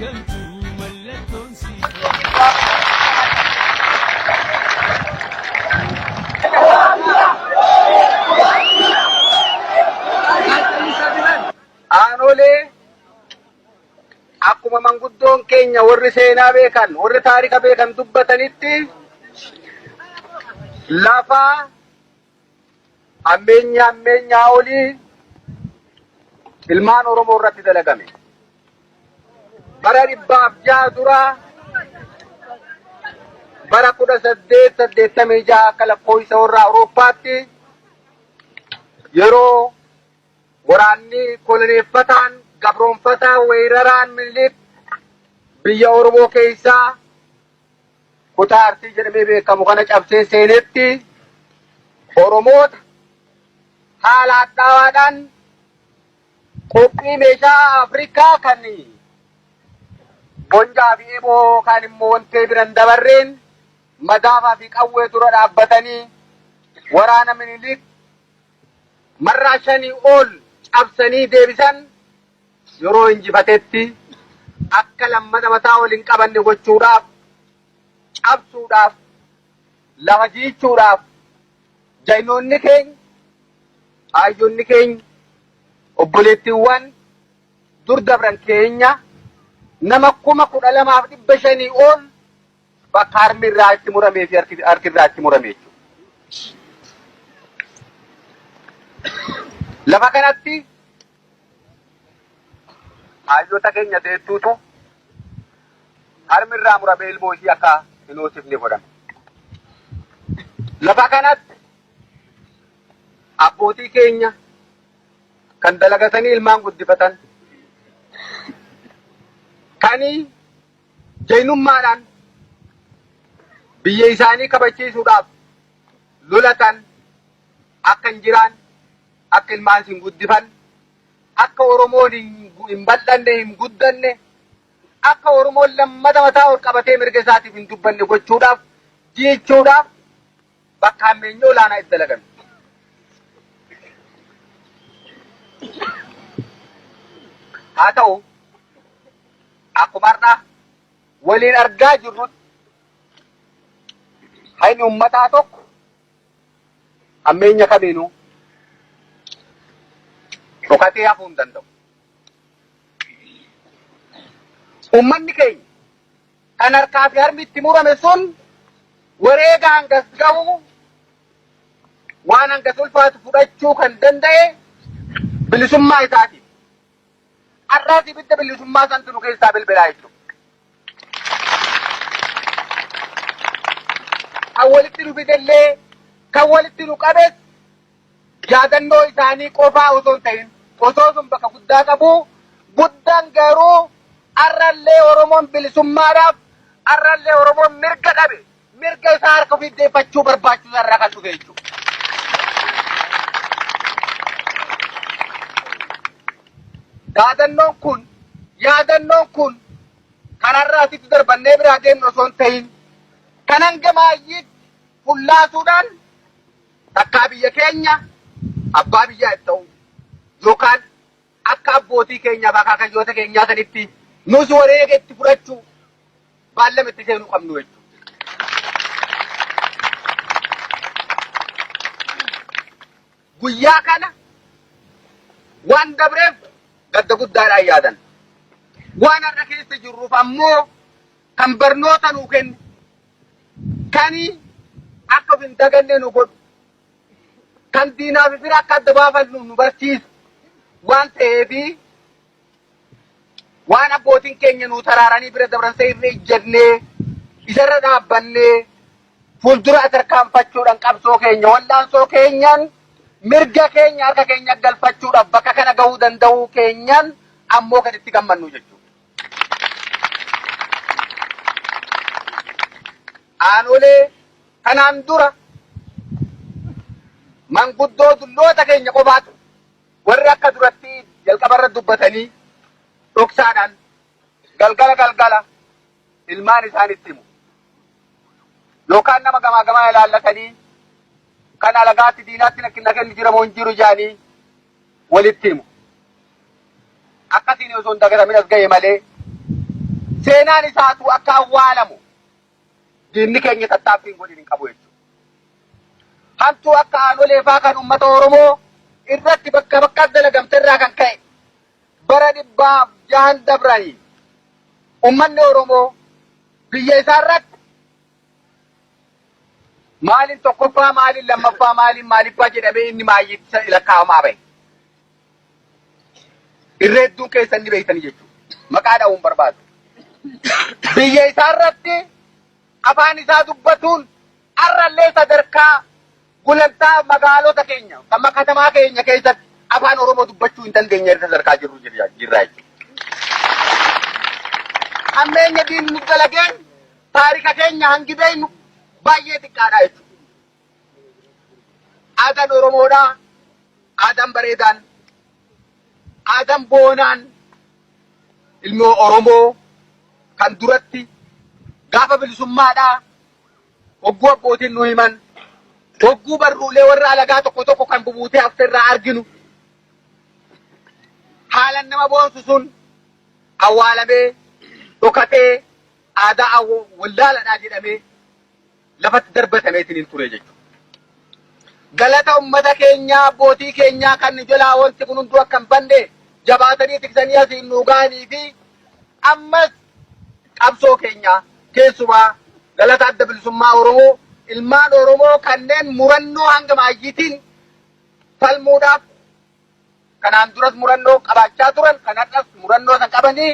argamtu mallattoon si. Aanolee akkuma manguddoon keenya warri seenaa beekan, warri taarika beekan dubbatanitti, lafa hammeenya hammeenyaa olii ilmaan Oromoo irratti dalagame. Bara 106 dura, bara 1886 akka lakkoofsa warra Awurooppaatti, yeroo waraanni koloneeffataan, gabroonfataa, weeraraan Minilik biyya Oromoo keessaa kutaa Arsii jedhamee beekamu kana cabsee seenetti, Oromoota haala hadhaawaadhaan qophii meeshaa Afrikaa kan bonjaa fi eeboo kaan immoo wantee biran dabarreen madaafaa fi qawwee dura dhaabbatanii waraana Minilik marraa shanii ol cabsanii deebisan. Yeroo injifatetti akka lammata mataa ol hin qabanne gochuudhaaf, cabsuudhaaf, lafa jiichuudhaaf, jaynoonni keenya, aayyonni keenya, obboleettiiwwan dur dabran keenya nama 12,500 ol bakka harmi irraa itti muramee fi harki irraa itti murame jechuudha. Lafa kanatti hayyoota keenya deettuutu harmi irraa muramee ilmoo ishii akka hin hoosifne godhame. Lafa kanatti abbootii keenya kan dalagatanii ilmaan guddifatan, kan jaynummaadhaan biyya isaanii kabachiisuudhaaf lolatan akka hin jiraan, akka ilmaan hin guddifan, akka Oromoon hin bal'anne, hin guddanne, akka Oromoon lammata mataa ol qabatee mirga isaatiif hin dubbanne gochuudhaaf, jiichuudhaaf bakka hammeenya olaanaa itti dalagame. Haa ta'u, akkuma har'a waliin argaa jirrutti, hayni uummataa tokko hammeenya kamiinuu dhokatee hafuu hin danda'u. Uummanni keenya kan harkaa fi harmi itti murame sun wareega hangas gahu, waan hangas ulfaatu fudhachuu kan danda'e bilisummaa isaatiif. Har'aas ibidda bilisummaa santu nu keessaa bilbilaa jechuudha. Kan walitti nu fidellee, kan walitti nu qabes yaadannoo isaanii qofaa osoo hin ta'in, osoo sun bakka guddaa qabu, guddaan garuu har'allee Oromoon bilisummaadhaaf, har'allee Oromoon mirga dhabe mirga isaa harka ofii deeffachuu barbaachisaa irraa kan dhufe jechuudha. Yaadannoon kun, yaadannoon kun kan har'a asitti darbannee biraa deemnu osoo hin ta'in, kan hanga maayyiitti fullaasuudhaan takkaa biyya keenya abbaa biyyaa itti ta'u yookaan akka abbootii keenyaaf akaakayyoota keenyaa sanitti nus wareega itti fudhachuu baallama itti seenuu qabnu jechuudha. Guyyaa kana waan dabreef gadda guddaadhaan yaadan. Waan har'a keessa jirruuf ammoo kan barnoota nuu kenne, kan akka of hin daganne nu godhu, kan diinaa fi fira akka adda baafannu nu barsiisu waan ta'eefi, waan abbootiin keenya nuu taraaranii bira dabran irra ijjannee, isarra dhaabbannee fuuldura tarkaanfachuudhaan, qabsoo keenya, wallaansoo keenyaan mirga keenya harka keenya galfachuudhaaf bakka kana gahuu danda'uu keenyaan ammoo kan itti gammannu jechuudha. Aanolee kanaan dura manguddoo dulloota keenya qofaatu, warri akka duratti jalqabarra dubbatanii, dhoksaadhaan galgala galgala ilmaan isaanitti himu. Yookaan nama gamaa gamaa ilaallatanii kan alagaatti diinaatti na kennu jira moo hin jiru jedhanii walitti himu. Akkasiin osoo hin dagatamin as ga'e malee, Seenaan isaatu akka awwaalamu diinni keenya tattaaffii hin godhin hin qabu jechuudha. Hamtuu akka aanolee faa kan uummata Oromoo irratti bakka bakkaatti dalagamte irraa kan ka'e bara dhibbaaf jahan dabranii uummanni Oromoo biyya isaa irratti maaliin tokkoffaa, maaliin lammaffaa, maaliin maaliffaa jedhamee inni maayyiitti lakkaa'amaa bahe. Irra hedduun keessan ni beektanii jechuudha. Maqaa dha'uun barbaadu. Biyya isaa irratti afaan isaa dubbatuun har'allee sadarkaa gulantaa magaalota keenya kan katamaa keenya keessatti afaan Oromoo dubbachuu hin dandeenye irra sadarkaa jirru jirra jechuudha. Hammeenya diinni nu dalageen taarika keenya hangi beeknu baay'ee xiqqaadha jechuudha. Aadaan Oromoodhaa, aadaan bareedaan, aadaan boonaan ilmi Oromoo kan duratti gaafa bilisummaadhaa hogguu abbootiin nu himan, hogguu barruulee warra alagaa tokko tokko kan bubuutee hafte irraa arginu, haalan nama boonsu sun awwaalamee dhokatee aadaa wallaaladhaa jedhamee lafatti darbatameetiin ture jechuudha. Galata ummata keenyaa, abbootii keenyaa kan jalaa wanti kun hunduu akka hin banne jabaatanii tiksanii asiin nuu gahanii fi ammas qabsoo keenya, keessumaa galata Adda Bilisummaa Oromoo, ilmaan Oromoo kanneen murannoo hanga maayyiitiin falmuudhaaf kanaan duras murannoo qabaachaa turan, kan har'as murannoo san qabanii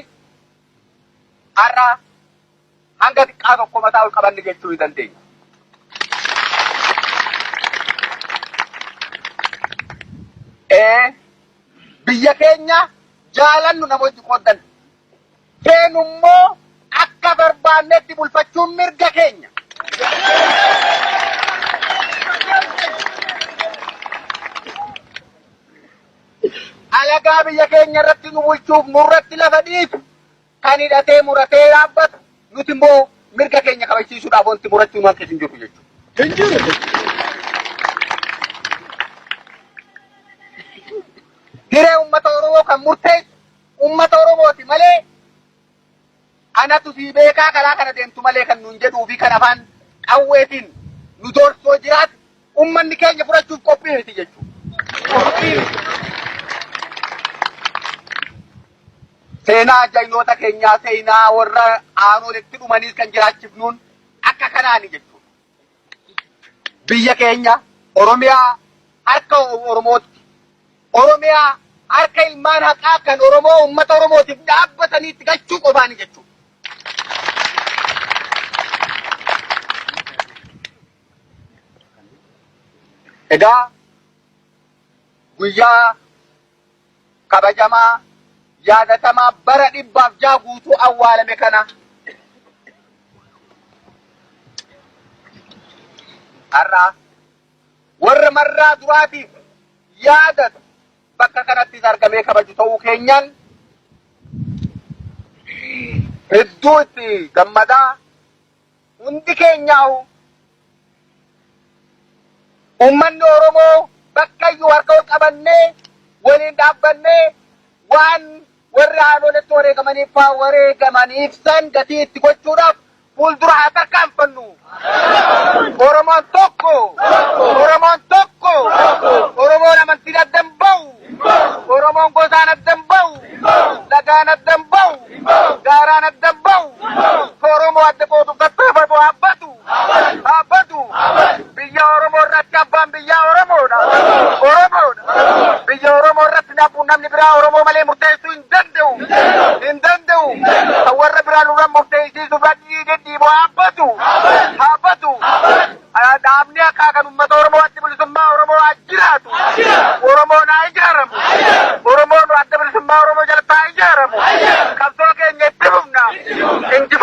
har'a hanga xiqqaa tokko mataa ol qabanne jechuu ni dandeenya. Biyya keenya jaalannu namoonni qooddan. Feenu immoo akka barbaannetti bulfachuun mirga keenya. Alagaa biyya keenya irratti nu bulchuuf nurratti lafa dhiitu kan hidhatee muratee dhaabbatu, nuti immoo mirga keenya kabachiisuudhaaf wanti murachuu nu hanqisu hin jiru jechuudha. Hin jiru. Hiree uummata Oromoo kan murteessu uummata Oromooti malee anatu sii beekaa karaa kana deemtu malee kan nuun jedhuu fi kan afaan qawweetiin nu doorsoo jiraatu uummanni keenya fudhachuuf qophii miti jechuudha. Qophii miti. Seenaa jaynoota keenyaa, seenaa warra aanoletti dhumaniis kan jiraachifnuun akka kanaani jechuudha. Biyya keenya Oromiyaa harka Oromootti, Oromiyaa harka ilmaan haqaa kan Oromoo uummata Oromootiif dhaabbataniitti galchuu qofaani jechuudha. Egaa guyyaa kabajamaa yaadatamaa bara 106 guutuu awwaalame kana har'a warra marraa duraatiif yaadatu bakka kanattis argamee kabaju ta'uu keenyaan hedduu itti gammadaa, hundi keenyaa'u uummanni Oromoo bakka iyyuu harka ol qabannee waliin dhaabbannee waan warri haadholetti wareegamaniif faa wareegamaniif san gatii itti gochuudhaaf fuuldura haa tarkaanfannu. Oromoon tokko! Oromoon tokko! Oromoon amantiin adda hin ba'u! Oromoon gosaan adda hin ba'u! Lagaan adda hin ba'u! Gaaraan adda hin ba'u! Oromoo adda qooduuf tattaafatu haabbatu! Haabbatu! Biyya Oromoo irratti abbaan biyyaa Oromoodha! Oromoodha! Biyya Oromoo irratti namni biraa Oromoo malee murteessuu hin danda'u! Hin danda'u! Kan warra biraa nurra murteessisuuf dhidhiibu haabbatu! Haabbatu! Dhaabni haqaa kan uummata Oromoo, Adda Bilisummaa Oromoo haa jiraatu! Oromoon haa ijaaramu! Oromoon Adda Bilisummaa Oromoo jalatti haa ijaaramu! Qabsoo keenya itti fufna! Injifannoo!